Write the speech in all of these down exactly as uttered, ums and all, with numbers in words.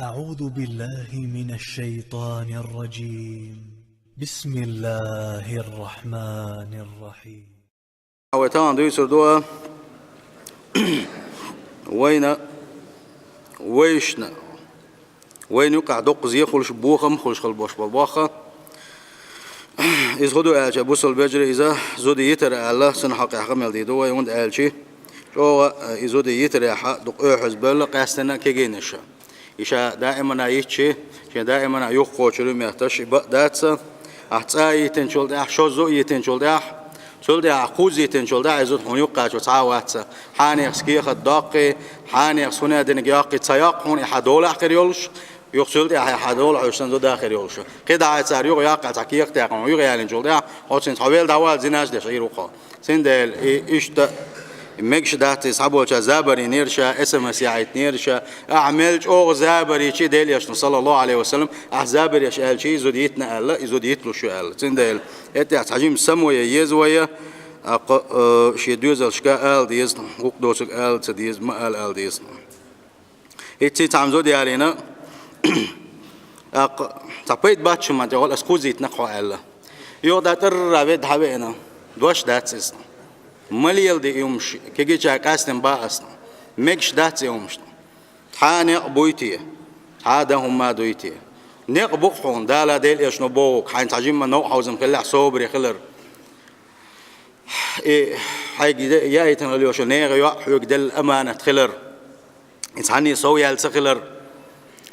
أعوذ بالله من الشيطان الرجيم. بسم الله الرحمن الرحيم. Вай тахана дуьйцур ду вайна, вайшна, вайна юкъахь доккха зе хуьлуш, бохам хуьлуш хила болуш болу бохам. Иза хӀун ду аьлча, бусалба вежарий, иза зуда йитар аьлла, цунна хьокъехь къамел дийр ду вай, хӀунда аьлча чӀогӀа, э, и зуда йитарехь дукха оьхьазбевлла, къаьстина кегийнаш. И ша даимана йитчи, шен даимана юхакхочур ю метташ, и бакъ дац. Ахь цкъа а йитинчул тӀаьхьа, шозза а йитинчул тӀаьхьа, цул тӀаьхьа кхузза йитинчул тӀаьхьа, и зуда хьуна юккъехь цхьа а вац. Хьенехс кехат доккхий, хьенехс хӀун динарг йоккхий ца йоккху хьуна, и хьан долахь хир йолуш, юха цул тӀаьхьа хьан долахь йолуш санна зуда хир йолуш. КхидӀа цара юха йоккхехь цхьа кехат даьккхина, юха ялийначул тӀаьхьа, хьо цуьнца хьо велла дӀавала, зинаш деш Ӏийр ву хьо. Цундела и иштта мегаш дац, и схьаболчара забар йинера ша, эс эм эс яхьийтинера ша. Ахь мел чӀогӀа забар йичи, Делан Элчано, саллаллаху Ӏалайхи ва саллам, ахь забар еш аьлчи, и зуда йитина аьлла, и зуда йитлуш ю аьлла. Цундела, хӀетте ахь цхьа жимма самое еза вай, а, кхо-, э, шен доьзалшка ала деза, гӀуллакх доцург ала ца деза, ма ала ала деза. ХӀинца цхьамма зуда ялийна, тӀаккха цхьа пайда бац шуна, ма тӀехула ас кхузза йитина-кх хьо аьлла. Юха дӀа тӀарра ведда хьан веана, дош дац иза. Ма леладе и хӀумаш, кегийчаьрга къаьстина боху ас. Мегаш дац и хӀумаш. Хьан некъ буй те? Хьан дан хӀумма дуй те? Некъ бу-кх хьуна, Дала, Делан Элчано бохург, хьайна цхьа жимма новкъа хьовзам хиллехь, собаре хилар. И хьайга яийтина хила йолуш йолу нехан йоӀ хьоьга делла аманат хилар. Иза цхьанне сов яьлла ца хилар.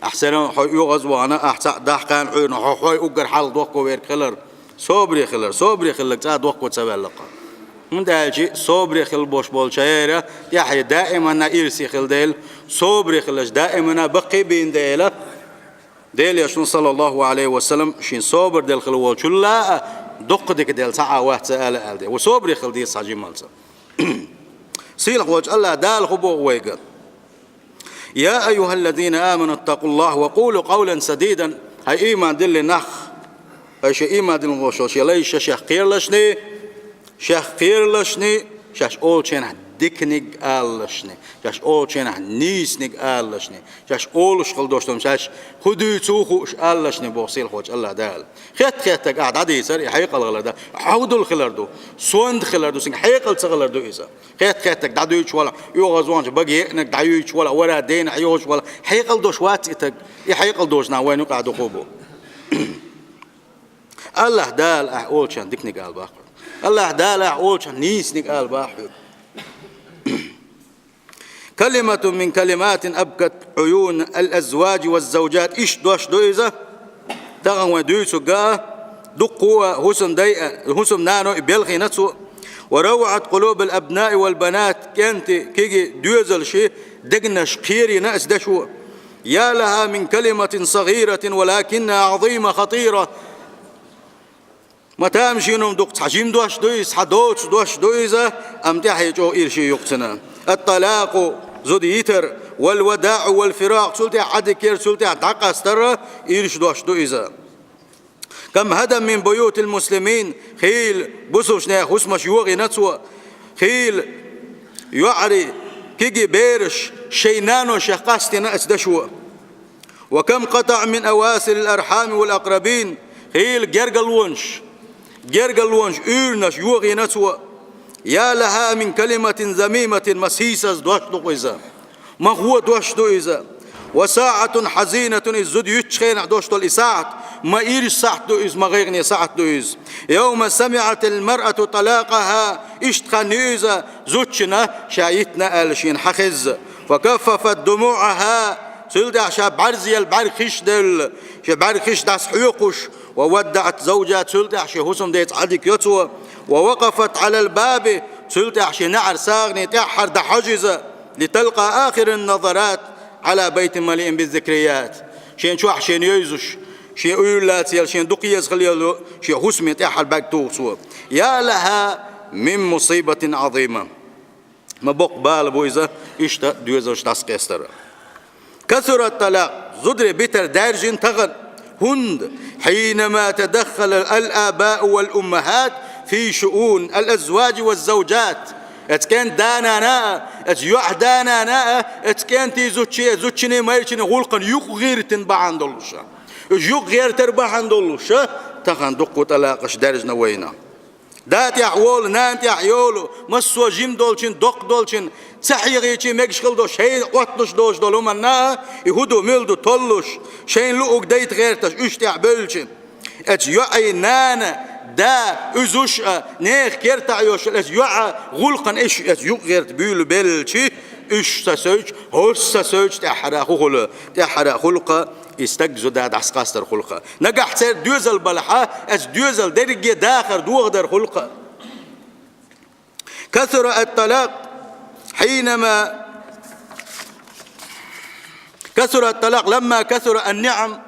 Ахь сера хьо оьгӀазвахана, ахь цхьаъ дахкана Ӏуьйранна, хьо хьой уггар хьалха дохко верг хилар. Собаре хилар, собаре хилларг цкъа а дохко ца ваьлла-кх. ХӀунда аьлча собаре хила болуш болчара тӀаьхье даимана ирсе хила дела, собаре хиларш даимана баккхий а бина дела, Делан Элчано, саллаллаху Ӏалайхи ва саллам, шен собар делла хила волчул а дуккха дика делла цхьа а вац ца ала аьлла де. Ва собаре хила деза цхьа жиммалца. Сийлахь волчу АллахӀ Дала хӀун боху вайга? «يا أيها الذين آمنوا اتقوا الله وقولوا قولا سديدا». ХӀай ийман диллина нах, хӀай шен ийман диллина волуш шен лайша шех кхералашний, шех кхералашний, шаьш олучу хенахь диканиг алалашний, шаьш олучу хенахь нийсаниг алалашний, шаьш олуш хила долуш долу, шаьш хӀун дуьйцу хууш алалашний боху сийлахь волчу АллахӀ Дала. Хетта-хеттарг ахь дӀадийцар, и хьекъал хилар ду, хьовдал хилар ду, сонта хилар ду, цуьнга хьекъал ца хилар ду иза. Хетта-хеттарг дӀадуьйцуш валахь, оьгӀазваханчу бага еанарг дӀаюьйцуш валахь, вара дена хьоьхуш валахь, хьекъал долуш вац и таг, и хьекъал долчу наха вайна юкъахь дукха бу. АллахӀ Дала ахь олучу хенахь диканиг ала боху хьоьга. АллахӀ Дала ахь олучу хенахь нийсаниг ала боху хьоьга. «كلمة من كلمات أبكت عيون الأزواج والزوجات». Иштта дош ду иза. Тахана вайн дуьйцург а, дуккха а хӀусамдай а, хӀусамнано и белхийна цо. «وروعت قلوب الأبناء والبنات». КӀентий, кегий доьзалший дегнаш кхерийна оцу дешо. «يا لها من كلمة صغيرة ولكنها عظيمة خطيرة». Ма тамашийна ма ду-кх, цхьа жима дош ду иза, цхьа доцу дош ду иза, амма тӀаьхье чӀогӀа ирсе ю-кх цуьнан. «الطلاق», зуда йитар, «والوداع والفراق», цул тӀаьхьа Ӏадика яр, цул тӀаьхьа дӀакъастар, ирсе дош ду иза. «كم هدم من بيوت المسلمين», хийла бусалбанех хӀусамаш йохийна цо, хийла йоӀарий, кегий бераш шайн наношех къастийна оцу дешо. «وكم قطع من أواصر الأرحام والأقربين», хийла гергарлонаш, гергарлонаш, уьйранаш йохийна цо. «يا لها من كلمة ذميمة», ма сийсаза дош ду-кх иза, ма хӀун дош ду иза. «وساعة حزينة», иза зуда юьтучу хенахь дош долу и сахьт, ма ирсе сахьт ду иза, ма гӀайгӀане сахьт ду иза. «يوم سمعت المرأة طلاقها», иштта хан ю иза, зудчунна ша йитина аьлла шена хьан хезза. «فكففت دموعها», цул тӀаьхьа ша бӀаьрзе яла бӀаьрг хиш девлла, шен бӀаьрг хиш дӀасахьоькхуш, «وودعت زوجها», цул тӀаьхьа шен хӀусамдеца Ӏадика йо цо. «ووقفت على الباب», цул тӀаьхьа шен неӀаран сагӀане тӀаьххьара дӀахьожу иза, «لتلقى آخر النظرات على بيت مليء بالذكريات». Шен чохь шена йовзуш, шен уьйр лаца яла, шен дукха еза хила йолу шен хӀусаме тӀаьххьара бӀаьрг туху цо. «يا لها من مصيبة عظيمة». Ма боккха бала бу иза, иштта доьзалш дӀасакъастар. «كثر الطلاق», зударий битар даьржина тахана, хӀунда, «حينما تدخل الآباء والأمهات في شؤون الأزواج والزوجات». Эцу кӀентан да-нана а, эцу йоӀ да-нана а, эцу кӀентий зудчий, зудчуний майрачуний гӀуллакхана юкъ гӀиртина бахьана долуша. Уьш юкъ гӀертар бахьана долуша, тахана дуккха тӀалакъаш даьржина вайна. Да тӀехь волу, нана тӀехь йолу, массо а жима долчун, доккха долчун, ца хьегӀийчий мегаш хила долу, шайна Ӏотталуш долуш долу хӀуманна а, и хӀун ду, мила ду толлуш, шайна луъург дайта гӀерташ, уьш тӀехь бевлча. Эцу йоӀий нана, да, уьзуш а, нехан кертахь йолуш, эцу йоӀа гӀуллакхана иш, эцу юкъ гӀерта буьйлабелча, уьш ца совча, хӀорш ца совча, тӀаьххьара хӀун хуьлу, тӀаьххьара хуьлу-кх и стаг зуда дӀасакъастар хуьлу-кх. Нагахь церан доьзал балахь, эцу доьзал дерриге дахар дохадар хуьлу-кх. كثر الطلاق حينما، كثر الطلاق لما كثر النعم.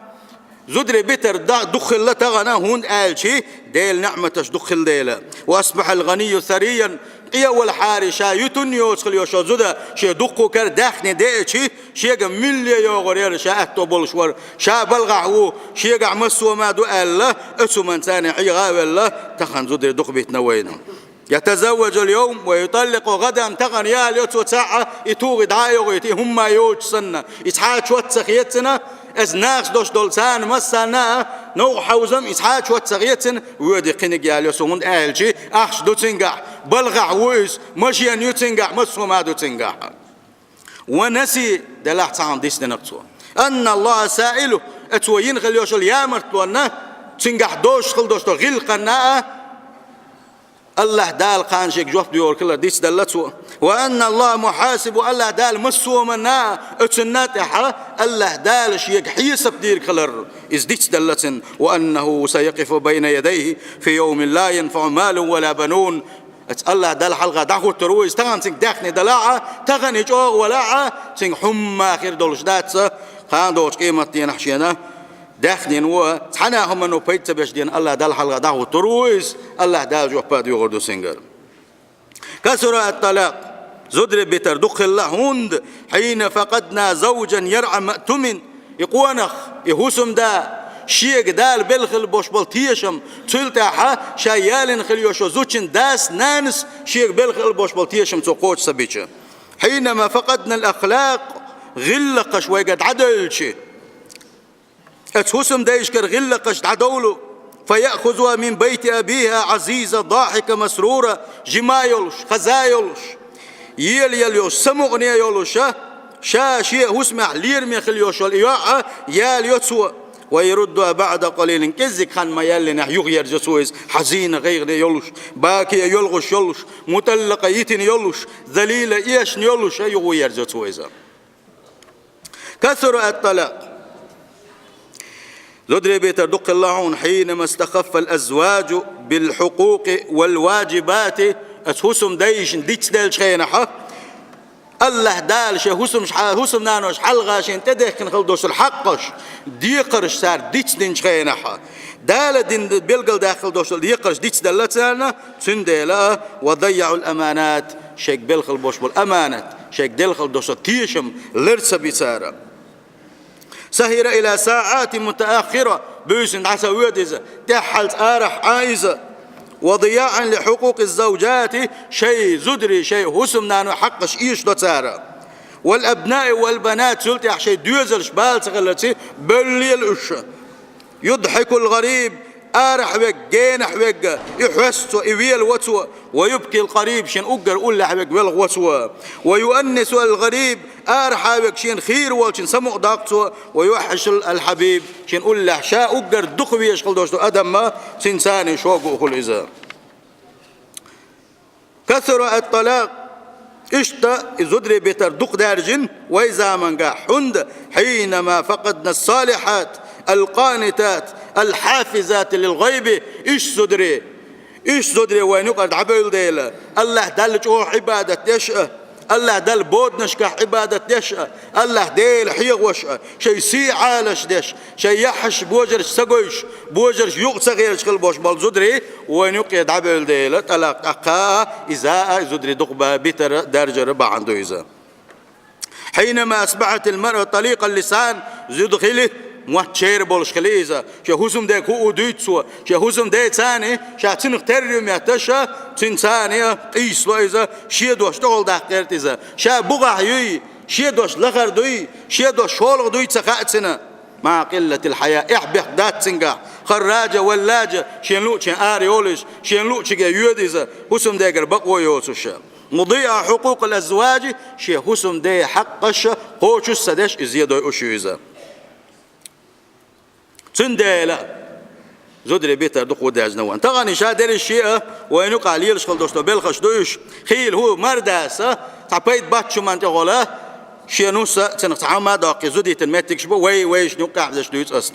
Зударий битар да-, дукха хилла тахана, хӀунда аьлча Делан ниӀматаш дукха хилла дела. وأصبح الغني ثريا. Къе валахьара ша ютун йоцу хила йолуш йолу зуда, шен дуккха кара даьхни деача, шега милла йогӀур яра, ша аьтто болуш вара, ша балхахь ву, шегахь массо а ма ду аьлла, оцу хӀуманца царна хьегӀа а велла, тахана зударий дукха битина вайна. يتزوج اليوم ويطلق غدا, тахана яла йо цо цхьаъ, и тухий дӀа а йогӀуьйту, и хӀумма йоцуш санна, и цхьа а чот ца хецна, эцу нахаца долуш долу царна массарна а новкъа хьовзам, и цхьа а чот ца хецна, воьдий кхиниг яла йо цо, хӀунда аьлча ахча ду цуьнгахь, балхахь ву иза, машен ю цуьнгахь, массо а ма ду цуьнгахь. ونسي, делахь цхьа хӀума дицдина-кх цо. أن الله سائله, цо йина хила йолуш йолу ямартлонна, цуьнгахь долуш хила долуш долу гӀиллакханна а, АллахӀ Дала кхана шега жоп доьхур хилар дицделла цо. وأن الله محاسبه, АллахӀ Дала массо а хӀуманна а, оцунна а тӀехь АллахӀ Дала шега хьесап дийр хилар иза дицделла цунна. وأنه سيقف بين يديه في يوم لا ينفع مال ولا بنون. Эцу АллахӀ Далла хьалха дӀахӀуттур ву иза, тахана цуьнга даьхни далахь а, тахана и чӀогӀа валахь а, цуьнга хӀумма хир долуш дац, кхана долчу къематдийнахь шена даьхнина ву, цхьана а хӀумано пайда ца беш дена АллахӀ Далла хьалха дӀахӀуттур ву иза, АллахӀ Дала жоп а доьхур ду цуьнгара. كثر الطلاق, зударий битар дукха хилла, хӀунда, حين فقدنا زوجا يرعى مأتم. И къонах, и хӀусамда, шега Дала белла хила болуш болу тешам, цул тӀаьхьа ша ялийна хила йолуш йолу зудчун дас, нанас шега белла хила болуш болу тешам цо кхочуш ца бича. حينما فقدنا الأخلاق, гӀиллакхаш вайгара дӀадевлча, оцу хӀусамдайшкара гӀиллакхаш дӀадовлу, فيأخذها من بيت أبيها عزيزة ضاحكة مسرورة, жима йолуш, хаза йолуш, елаяла йолуш, самукъане йолуш, ша шен хӀусамехь лераме хила йолуш йолу и йоӀ а, яла йо цо. ويردها بعد قليل, кӀеззиг хан ма яьллинехь юхаерзайо цо иза, حزينة, гӀайгӀане йолуш, باكية, йолхуш йолуш, مطلقة, йитина йолуш, ذليلة, эшна йолуш, юхаерзайо цо иза. كثر الطلاق. Зударий битар дукха хилла хьуна, حينما استخف الأزواج بالحقوق والواجبات. Оцу хӀусамдайшна дицделлачу хенахь, АллахӀ Дала шен хӀусамш-, хӀусамнанош хьалха шена тӀедехкина хила долуш долу хьакъаш, декхарш цара дицдинчу хенахь, Дала дина билгалдаьккхина долуш долу декхарш дицделла царна, цундела, وضيعوا الأمانات, шайга белла хила болуш болу аманат, шайга делла хила долуш долу тешам лар ца би цара. سهر إلى ساعات متأخرة, буьйсанна дӀа ца воьду иза, тӀаьххьалца арахь Ӏа иза. وضياعا لحقوق الزوجات, шайн зударий, шайн хӀусамнаной хьакъаш эшадо цара. والأبناء والبنات, цул тӀаьхьа шайн доьзалш бала ца хиларца бевлла лела уьш. يضحك الغريب, арахь верг генахь верг, и хьоьсту цо, и велаво цо, ويبكي القريب, шен уггар уллехь верг велхаво цо. ويؤنس الغريب, арахьа верг шена хийра волчун самукъадоккху цо, ويوحش الحبيب, шен уллехь ша уггар дукха везаш хила долуш долу адам а, цуьнан царна шога а хуьлу иза. كثر الطلاق. Иштта и зударий битар дукха даьржина вай заманчохь, хӀунда, حينما فقدنا الصالحات القانتات الحافظات للغيب, иштта зударий, иштта зударий вайна юкъара дӀабевлла дела, АллахӀ Далла чӀогӀа Ӏибадат деш а, АллахӀ Далла боданашкахь Ӏибадат деш а, АллахӀ Дела хьехош а, шайн сий Ӏалаш деш, шайн яххьаш божаршка ца гойш, божаршна юкъа ца гӀерташ хила болуш болу зударий вайна юккъе дӀабевлла дела, тӀалакъ тӀаккха а, иза а, и зударий дукха ба-, битара, даьржара бахьана ду иза. حينما أصبحت المرأة طليق اللسان, зуда хили, Мотт чера болуш хили иза, шен хӀусамдега хӀуъу дуьйцу цо, шен хӀусамдеца цхьана ша цунах терра ю метташа, цуьнца цхьана къийсало иза, шен дош тӀехула даккха гӀерта иза. Ша бугӀахь юй, шен дош лахара дуй, шен дош шолгӀа дуй ца хаьа цуьнан. مع قلة الحياء, эхь-бехк дац цуьнгахь, харраджа, валладжа, шен луъчу ара йолуш, шен луъчуьнга йоьду иза, хӀусамдегара бакъо йоцуш. مضيع حقوق الأزواج, шен хӀусамден хьакъаш кхочуш ца деш иза зе дойуш ю иза. Цундела зударий битар дукха даьржина вайн. Тахана ша дерриш шиъ а вайна юкъахь лелаш хила долуш долу белхаш ду уьш. Хийла хӀу мардаса цхьа пайда бац хӀуманна тӀехула, шен нус а цунах цхьа хӀума а доккхий, зуда йитина меттигаш бу, вай, вайшна юкъахь деш дуьйцу ас.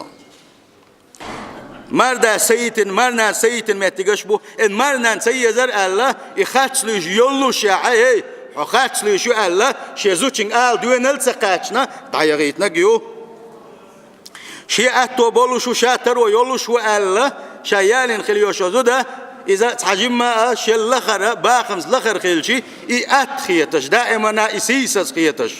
Марда са йитина, марнана са йитина меттигаш бу, и марнана ца езара аьлла, и харц луьйш йоллушехь, эй, хьо харц луьйш ю аьлла, шен зудчуьнга ала доьналла ца кхаьчна, дӀаяхийтинарг ю. Шен атто болуш ву, ша таро йолуш ву аьлла, ша ялийна хила йолуш йолу зуда, иза цхьа жимма а шел лахара, бахамца лахара хилчи, и атта хеташ, даимана и сийсаз хеташ.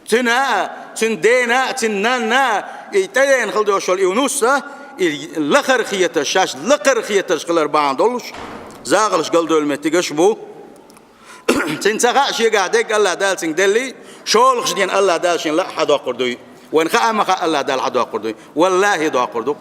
Цуьнан а, цуьнан дена а, цуьнан нанна а, и тӀедена хила долуш йолу и нус а, и лахара хеташ, шаьш лакхара хеташ хилар бахьана долуш, захалш галдевлла меттигаш бу. Цуьнан ца хаьа шегахь дерг АллахӀ Дала цуьнга деллий, шолгӀачу дийнахь АллахӀ Дала шена лаа хьадоккхур дуй. Вайна хаьа ма хаьа, АллахӀ Дала хьадоккхур дуй. ВаллахӀи, доккхур ду.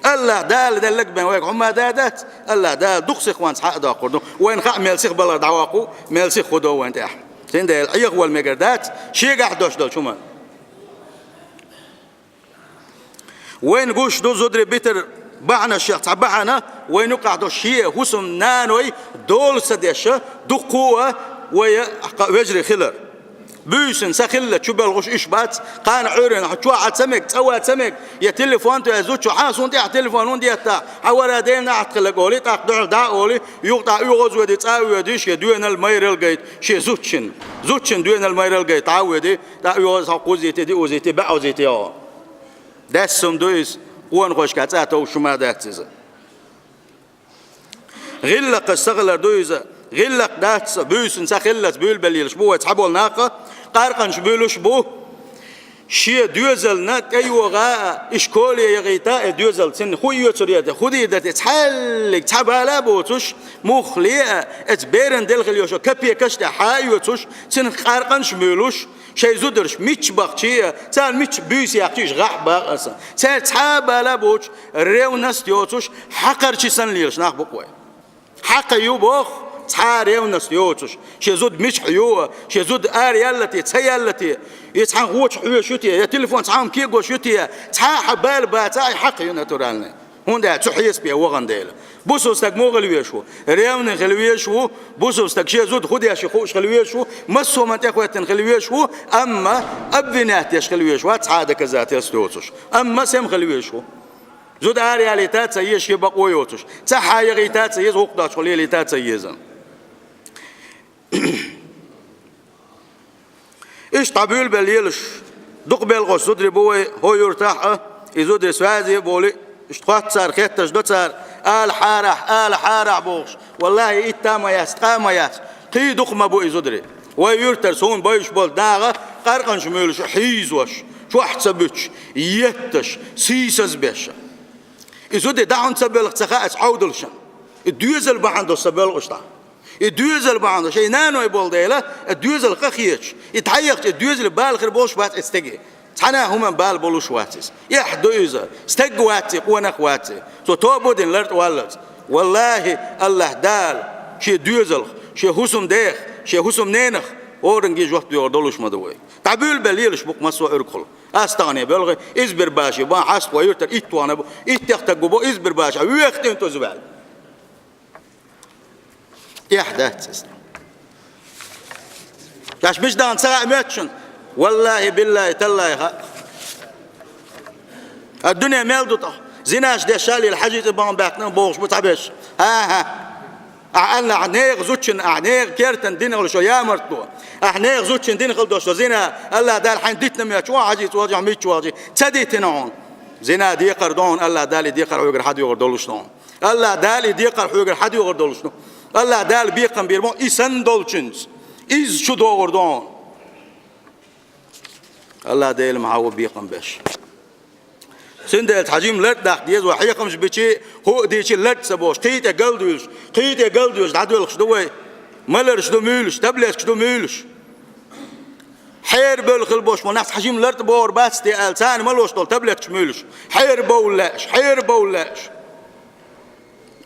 АллахӀ Дала делларг бен вайга хӀумма а дац, АллахӀ Дала дукха сихонца хьа а доккхур ду. Вайна хаьа мел сиха балар дӀаваккха ву, мел сиха хӀу до вайна тӀехь. Цундела Ӏехавала мегар дац, шегахь дош долчу хӀуманна. Вайна гуш ду зударий битар бахьанашех цхьа бахьана, вайна юкъахь долу шен хӀусамнаной дола ца деша, дуккха а вай вежарий хилар. Буьйсанна са хилла чу боьлхуш уьш бац, кхана Ӏуьйранна чохь а ца мега, цӀа ван ца мега, я телефон тоьхна зудчо, хьан суна тӀехь телефон хӀунда еттахь, хьан вара дена ахьа хилла олий, тӀаккха дуьхьал дӀа а олий, юха тӀаккха оьгӀаз а ведий, цӀа а ведий, шен доьналла майралла гайта, шен зудчун, зудчун доьналла майралла гайта, дӀа а ведий, тӀаккха оьгӀаз хьо кхуззийти, диъузийти, баьӀузийти йо. Даьссум ду иза, къонахошка цӀа товш хӀума дац иза. ГӀиллакхаш ца хилар ду иза. ГӀиллакх дац, буьйсанна ца хиллалц буьйлабелла лелаш бу вай цхьаболу нах а, къаркъанаш буьйлуш бу. Шен доьзална тӀейогӀа а, и школе яхийта а, и доьзал цунна хӀун оьцур яра те, хӀун дийр дара те, цхьаьллиг цхьа бала а боцуш, муххале а, эца беран делла хила йолуш йолу капекаш тӀе хьа а оьцуш, цунах къаркъанаш буьйлуш, шайн зударш мичча бахчий а, царна мичча буьйса яьккхича а гӀахь бакъаса. Цаьрца цхьа а бала а боцуш, ревность йоцуш, хьакхарчий санна лелаш нах бу-кх вай. Хьакха ю боху, цхьа а ревность йоцуш, шен зуда мичахь ю а, шен зуда ара яьлла те, ца яьлла те, я цхьаьна гӀоча хьоьжуш ю те, я телефон цхьа хӀума кегош ю те, цхьа а хьан бала бацахь, и хьакха ю натуральный. ХӀунда аьлча цу хьесапе вахана дела. Бусалба стаг муха хила везаш ву? Ревный хила везаш ву, бусалба стаг шен зуда хӀун деш ю хууш хила везаш ву, массо а хӀуманна тӀехӀоьттина хила везаш ву, амма обвинять деш хила везаш вац, цхьа а доказательство йоцуш. Амма сема хила везаш ву. Зуда ара ялийта а ца еза, шен бакъо йоцуш. Цхьа а хьан яхийта а ца еза, вукху доцчу лелийта а ца еза. Иштта дӀабуьйлабелла лелаш, дукха белхаш зударий бу вай хӀокху юьртахь а, и зударий связи а болий, иштта хоьтту цара, хеттарш до цара, ала хьарахь, ала хьарахь бохуш. Валлахи, итт а ма яц, ткъа а ма яц, кхин дукха ма бу и зударий. Вай юьртара суна бевзаш болу наха къаркъанаш муьйлуш, хьийзош, чохь ца буьтуш, етташ, сийсаз беш. И зуда дӀа хӀунда ца боьлху ца хаьа аса Ӏовдалшна. И доьзал бахьана долуш ца боьлху уьш дӀа. И доьзал бахьана долуш, и наной болу дела, и доьзал къа хеташ, и дӀаяхча, и доьзале бала хир болуш бац и стеге. Цхьана а хӀуманна бала болуш вац иза. Эхь ду иза, стаг вац и, къонах вац и. Цо тоба дина лартӀа валлалц. Валлахи, АллахӀ Дала шен доьзалх, шен хӀусамдех, шен хӀусамненах хӀоранге жоп доьхур долуш ма ду вай. ДӀабуьйлабелла лелаш бу-кх массо а Ӏуьргахула. Ас тахана белхи, Избербаши бан хьаст вай юьртара итт вахана бу, итт техтаг бу, Избербаша вехтина туза ваьлла. Эхь дац иза. Шаьш мича дахана ца хаьа моьтту шуна? Валлахи, биллахи, таллахи хаьа. А дуьне мел ду тӀаккха? Зинаш деш ша лела хьажи цӀа бан баьккхина бохуш бу цхьаберш. ХӀан-хӀа. Ахьа аьлла, ахьа нехан зудчун, ахьа нехан кертан дина хила шо ямартло. Ахьа нехан зудчун дина хила долуш ду зина, АллахӀ Дала хьайна дитина моьтту, хьажи цӀа вахчи, хьо мичча вахчи, ца дитина хьуна. Зина декхар ду хьуна, АллахӀ Дала и декхар хьоьгара хьадоьхур долуш ду хьуна. АллахӀ Дала и декхар хьоьгара хьадоьхур долуш ду. АллахӀ Дала бекхам бийр бу и санна долчуьнца. Иза чу догӀур ду хьуна. АллахӀ Дела ма хьан ву бекхам беш. Цундела хьажим лартӀа даккха деза вай, хьехамаш бичи, хӀу а дийчи лартӀа ца бохуш, кхин тӀе галдуьйлуш, кхин тӀе галдуьйлуш дӀадоьлхуш ду вай. Маларш ду муьйлуш, таблеткаш ду муьйлуш. Хьера бевлла хила болуш болу нах хьажим лартӀа бохур бац те аьлла, царна малош долу таблеткаш муьйлуш. Хьера бовла лаьаш, хьера бовла лаьаш.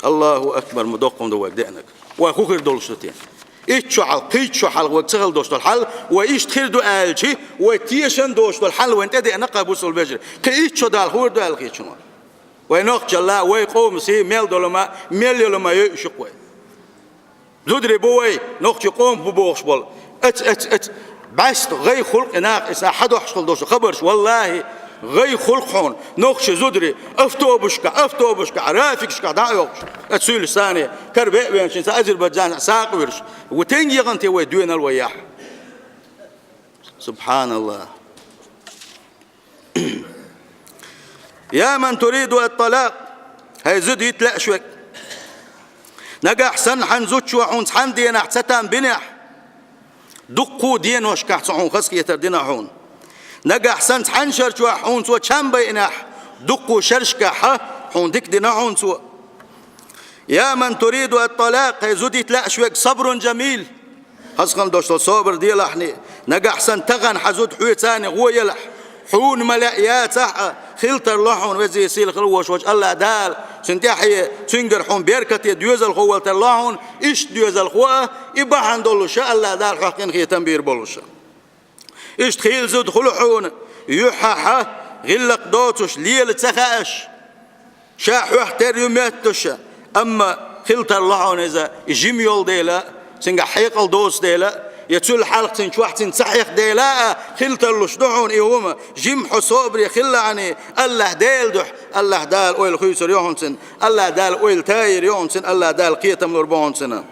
Аллаху акбар, ма доккха хӀума ду вайга деанарг. Вай хӀун хир долуш ду те? Итт шо хьалха, кхин итт шо хьалха вайга ца хила долуш долу хьал, вай иштта хир ду аьлчи, вай тешан долуш долу хьал вайна тӀедеана кхаъ, бусалба вежарий. Кхин итт шо Дала хӀун хир ду аьлла хеташ хӀума? Вай нохчалла, вай къомаси мел долу ма, мел йолу ма йойуш ю-кх вай. Зударий бу вай, нохчий къомах бу бохуш болу. Эц, эц, эц, бӀаьста гӀайгӀа хуьлу-кх и нах, и схьа хьадохьуш хила долуш хабарш, валлахӀи, гӀайгӀа хуьлу-кх хьуна. Нохчий зударий автобусашкахь, автобусашкахь, рафикашкахь дӀа а йоккхуш, эц суьйлуш санна, кара беа веанчийн ца азербайджанцахь сагӀа вирш. Ву тенга яхана те вай доьналла вай яхь? СубхьаналлахӀ. Я ман туриду ат-талакъ, хӀай зуда йита лаьаш верг. Нагахь санна хьан зудчо хьуна цхьана денахь цатам бинехь, дуккха а деношкахь цо хьуна хазахетар дина хьуна. Нагахь санна цхьана шарчохь хьуна цо чам байинехь, дуккха а шерашкахь хьуна дика дина хьуна цо. Я ман туриду ат-талакъ, хӀай зуда йита лаьаш верг, сабрун жамил. Хазахана долуш долу собар делахьний, нагахь санна тахана хьан зуда хьоьца гӀо елахь, хьуна ма лаьа яцахь а, хила тарло хьуна везий сийлахь хила волуш волчу АллахӀ Дала, цуьнан тӀаьхье, цуьнгара хьуна беркате доьзалхо вала тарло хьуна, иштта доьзалхо а, и бахьана долуш а АллахӀ Дала хьох къинхетам бийр болуш а. Иштта хийла зуда хуьлу хьуна, юьххьехь гӀиллакх доцуш, лела ца хаьаш, ша хьох тера ю моьттуш, амма хила тарло хьуна иза, и жима йолу дела, цуьнгахь хьекъал доцу дела, я цул хьалха цуьнан чохь цуьнан ца хьеха дела а, хила тарлуш ду хьуна и хӀума, жима хьо собаре хилалахьаний, АллахӀ Делан дуьхьа, АллахӀ Дала ойла хуьйцур ю хьуна цуьнан, АллахӀ Дала ойла тайийр ю хьуна цуьнан, АллахӀ Дала кхетам лур бу хьуна цуьнан.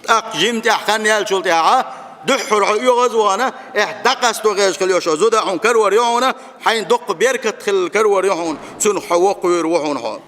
ТӀаккха жима тӀехь хан яьллачул тӀаьхьа, дуьххьара хьо оьгӀаз а вахана, эхь дӀакъасто хезаш хила йо шо, зуда хьуна карор ю хьуна, хьайна доккха беркат хилла карор ю хьуна, цунах хьо воккхавер ву хьуна хьо.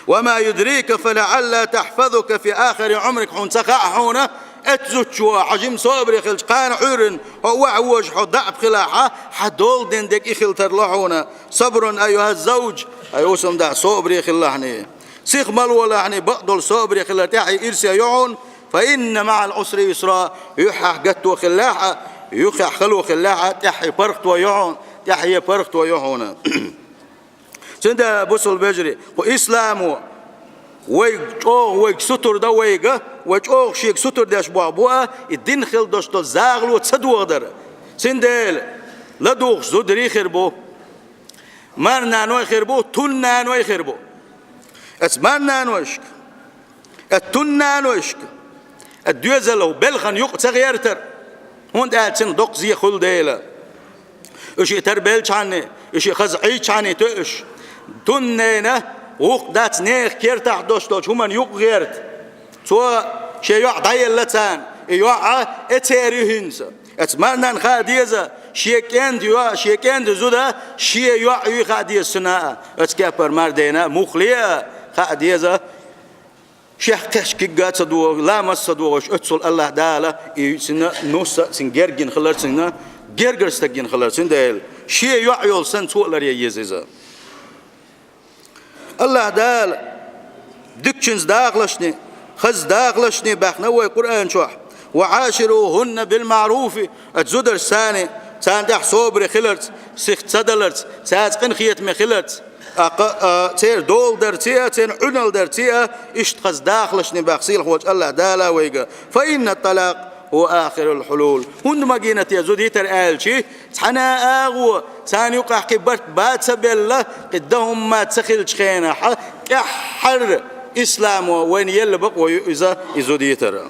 Ва ма юдрика фа лаӀалла тахфазука фи ахири Ӏумрик, хьуна ца хаьа хьуна, эццу зудчо хьо жима собаре хилча кхана Ӏуьйранна хьо охьавожа хьо даӀап хилахь, хьан долу ден дерг и хила тарло хьуна. Сабрун айюхаз завж, хӀай хӀусамда, собаре хилалахьаний. Сиха ма лолахьаний, бакъдолу собаре хилар тӀаьхье ирсе ю хьуна, фа инна маӀал Ӏусри юсра, юьххьехь гатто хилалахь а, юьххьехь хало хилалахь а, тӀаьхье паргӀато ю хьуна, тӀаьхье паргӀато ю хьуна. Цундела, бусалба вежарий, кху исламо вайга чӀогӀа вайга сутур дан вайга, вай чӀогӀа шега сутур деш бохь бу а, и дин хила долуш долу загӀало ца дохадар. Цундела ладугӀуш зударий хир бу, марнаной хир бу, туннаной хир бу. Эцу марнанойшка, эцу туннанойшка, эцу доьзалан белхан юкъа ца гӀертар, хӀунда аьлча цуьнан доккха зе хуьлу дела. Уьш и тарбелчхьанний, уьш и хаза Ӏийчхьанний тоьуш, туннена гӀуллакх дац нехан кертахь долуш долчу хӀуманна юкъа гӀерта. Цо шен йоӀ дӀаелла царна, и йоӀ а эцер ю хӀинца. Эцу марнанна хаа деза, шен кӀентан йоӀ, шен кӀентан зуда шен йоӀ юй хаа деза цунна а, эцу кепара мардена муххале а хаа деза. Шех кхечу куьйга а ца догӀуш, ламаз а ца догӀуш, оццул АллахӀ Дала и цуьнан нус а, цуьнан герга гина хилар, цуьнан гергара стаг гина хилар, цундела шен йоӀ йолу санна цо а ларъян еза иза. АллахӀ Дала дикачуьнца дахалашний, хаза дахалашний баьхна вай Къуръан чохь: «Ва Ӏаширухунна бил маъруфи», оцу зударшца, царна тӀехь собаре хиларца, сих ца даларца, цаьрца къинхетаме хиларца, а, кха-, а, церан дола дарций а, церан Ӏуьналла дарций а, иштта хаза дахалашний баьхна сийлахь волчу АллахӀ Дала вайга: «Фа инна ат-талакъ хӀува ахирул хьулул». ХӀунда ма гина те зуда йитар аьлчи, цхьана а агӀо, царна юкъахь кхин барт бан ца белла, кхин дан хӀумма ца хиллачу хенахь, тӀаьххьара исламо вайна елла бакъо ю иза, и зуда йитар.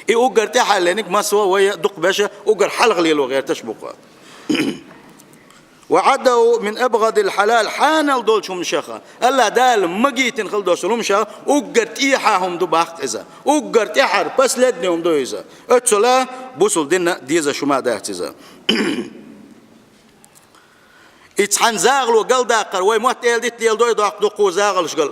И уггар тӀаьххьара леринарг массо а вай дукхахберш уггар хьалха лело гӀерташ бу-кх. «Ва Ӏаддаху мин абгӀадил хьалал», хьанал долчу хӀуманашха, АллахӀ Дала магийтина хила долчу хӀуманашха уггар тӀехьа хӀума ду боху иза. Уггар тӀаьххьара, последний хӀума ду иза. Оццул а бусалба динна дезаш хӀума дац иза. И цхьана загӀало галдаккхар вай мотт эладитта леладой, доккха дуккха загӀалш гал.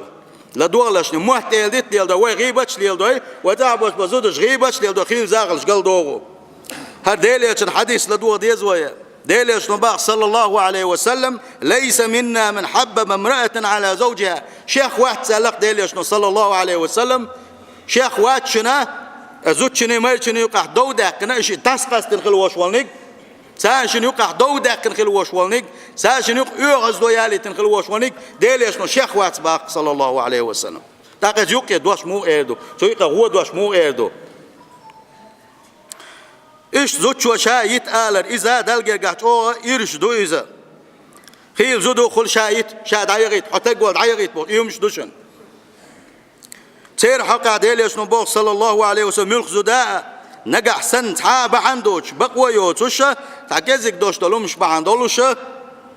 ЛадогӀалашна, мотт эладитта леладой, вай гӀийбаташ леладой, вай тӀехь болчу зударша гӀийбаташ леладой, хийла загӀалш галдогӀу. ХӀара Делан Элчан хьадис ладогӀа деза вай. Делан Элчано боху, саллаллаху Ӏалайхи ва саллам: «Лайса минна ман хьаббаба имраатан Ӏала завжихьа». Шех вац аьлла-кх Делан Элчано, саллаллаху Ӏалайхи ва саллам, шех вац шуна, зудчунний майрачунний юкъахь дов даьккхина, и шиъ дӀасакъастийна хила волуш волниг, царна шуна юкъахь дов даьккхина хила волуш волниг, царна шуна юкъа оьгӀаздо ялийтина хила волуш волниг, Делан Элчано шех вац боху-кх, саллаллаху Ӏалайхи ва саллам. ТӀаккха иза юккъе дош муха эр ду? Цу юкъа гӀо дош муха эр ду? Иштта зудчо ша йита алар, иза Далла гергахь чӀогӀа ирча ду иза. Хийла зуда хуьлу ша йита, ша дӀаяхийта, хьо таг вала дӀаяхийта боху, и хӀумаш ду шуна. Церан хьокъехь Делан Элчано боху, саллаллаху Ӏалайхи ва саллам, муьлхха зуда а, нагахь санна цхьа а бахьана доцуш, бакъо а йоцуш, цхьа кӀеззиг долуш долу хӀумаш бахьана долуш,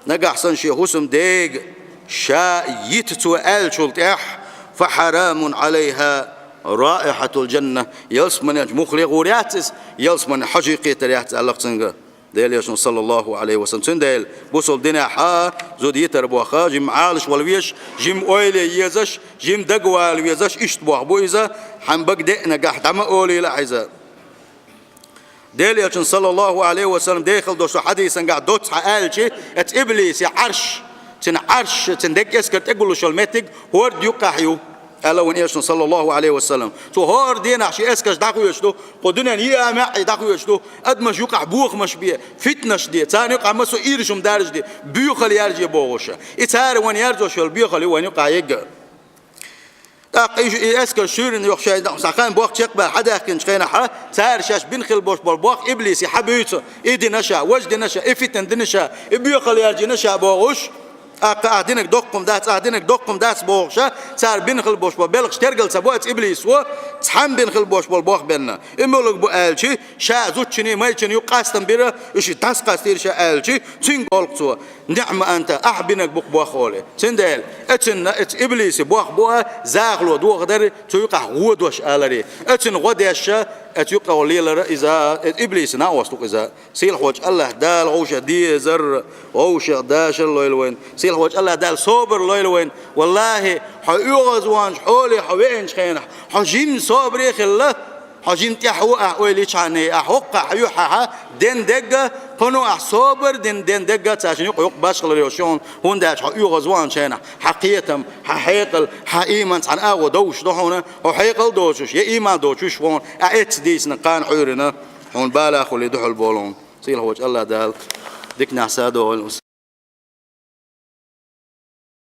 нагахь санна шен хӀусамдега ша йита цо аьллачул тӀаьхьа, «Фа хьарамун Ӏалайхьа раихьатул джанна», ялсаманин муххале гӀур яц иза, ялсаманин хьожа кхетар яц аьлла-кх цуьнга Делан Элчано, саллаллаху Ӏалайхи ва саллам. Цундела бусалба динехь а зуда йитар боху, жимма Ӏалашвала везаш, жимма ойла ян езаш, жимма дагавала везаш, иштта боху бу иза, хьан бага деанагахь дӀа ма олийла ахь иза. Делан Элчано, саллаллаху Ӏалайхи ва саллам, дехар долуш долу хьадисан гахь доцца хьан аьлча, оцу иблисан Ӏарш, цуьнан Ӏарш, цуьнан деган эскар тӀегуллуш йолу меттиг хӀорда юккъехь ю, аьлла вайн Элчано, саллаллаху Ӏалайхи ва саллам. Цо хӀора дийнахь шен эскарш дӀахоьцуш ду, кху дуьненан йиъа маьӀӀе дӀахоьцуш ду, адамаш юкъахь бохамаш бе, фитнаш де, царна юкъахь массо а ирча хӀума даржаде, боьхалла яржаде бохуш. И цара вайна яржош йолу боьхалла ю вайна юкъахь егга. ТӀаккха и, и эскарш шуьйрана йоху шайн схьа хан боху чекхбаьлла хьадаьккхинчу хенахь, цара шаьш бина хила болуш болу боху иблисе хьан буьйцу, и дина ша, важа дина ша, и фитна дина ша, и боьхалла яржийна ша бохуш, тӀаккха ахь динарг доккхум дац, ахь динарг доккхум дац бохуша, цара бина хила болуш болу белхаш тергал ца бо оцу иблисо, цхьаьна бина хила болуш болу боху бенна. И муьлхарг бу аьлча, ша зудчунний, майрачунний юкъа къастам бира, и шиъ дӀасакъастийра ша аьлча, цуьнга олу-кх цо: «Ниъма анта, ахь бинарг бу-кх боху», олий. Цундела, оцунна, оцу иблисан боху бу а, захало дохадари, цу юкъахь гӀо дош алари. Оцунна гӀо деш а, оцу юкъа лелара иза, оцу иблисан накъост ву-кх иза. Сийлахьчу АллахӀ Дала вовшех дезар, вовшех дашар лойла вайна. Сийлахьчу АллахӀ Дала собар лойла вайна. Валлахи, хьо оьгӀазваханчу хьоле хьо веанчу хенахь, хьо жимма собаре а хилла, хьо жимма тӀаьхьо а ойла йичхьана, ахь хӀоккхахь юьххьехь ден дегга, кхуьно ахь собар дина ден дегга, цаьршинна юкъа-юкъа башхалар йолуш ю хьуна, хӀунда аьлча хьо оьгӀазваханчу хенахь, хьан кхетам, хьан хьекъал, хьан ийман цхьана агӀо довш ду хьуна, хьо хьекъал доцуш, я ийман доцуш ву хьуна, ахь эцца дийцина кхана хьуьйрина, хьуна бала хуьлий дуьхьал болу хьуна. Сийлахьчу АллахӀ Дала диканехь садо вайна.